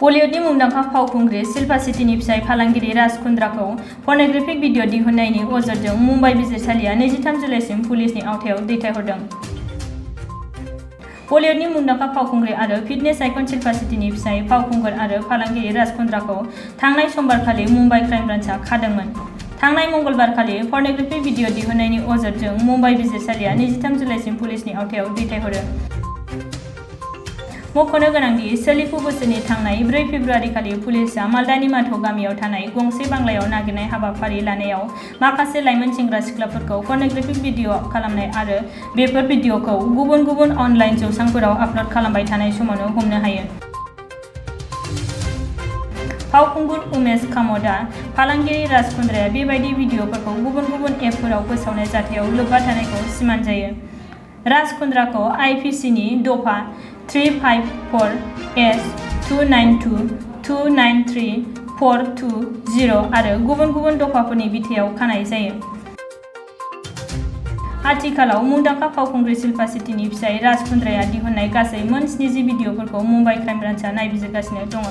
बलिउडनि मुंदांखा फावखुंग्रि शिल्पा शेट्टीनि फिसाय फालांगिरि राज कुंद्राखौ पर्नोग्राफिक भिडिअ दिहुननायनि अजदजों मुम्बाइ बिजिरसालिया 23 जुलाइसिम पुलिसनि आवथायाव दैथायहरदों। बलिउडनि मुंदांखा फावखुंग्रि आरो फिटनेस आइकन शिल्पा शेट्टीनि फिसाय फावखुंगुर आरो फालांगिरि राज कुंद्राखौ थांनाय समबारखालि मुम्बाइ क्राइम ब्रान्चआ खादोंमोन। थांनाय मंगलबारखालि पर्नोग्राफिक भिडिअ दिहुननायनि अजदजों मुम्बाइ बिजिरसालिया 23 जुलाइसिम पुलिसनि आवथायाव दैथायहरो। मख'नो गोनांदि सोलिफु बोसोरनि थांनाय 4 फेब्रुआरिखालि पुलिसआ मालदानि माधव गामियाव थानाय गंसे बांलायाव नागिरनाय हाबाफारि लानायाव माखासे लाइमोन सेंग्रा सिख्लाफोरखौ पर्नोग्राफिक भिडिअ खालामनाय आरो बेफोर भिडिअखौ गुबुन गुबुन अनलाइन जौसांफोराव आपल'ड खालामबाय थानाय समावनो हमनो हायो। फावखुंगुर उमेश कामतआ फालांगिरि राज कुंद्राया बेबायदि भिडिअफोरखौ गुबुन गुबुन एपफोराव फोसावनाय जाथायाव लोब्बा थानायखौ सिमान जायो। राज कुंद्राखौ आईपीसीनि दफा 354(s), 292, 293, 420 आरो गुबुन गुबुन दफाफोरनि बिथायाव खानाय जायो। आथिखालाव मुंदांखा फावखुंग्रि शिल्पा शेट्टीनि फिसाय राज कुंद्राया दिहुननाय गासै मोन 70 भिडिअफोरखौ मुम्बाइ क्राइम ब्रान्चआ नायबिजिरगासिनो दङ।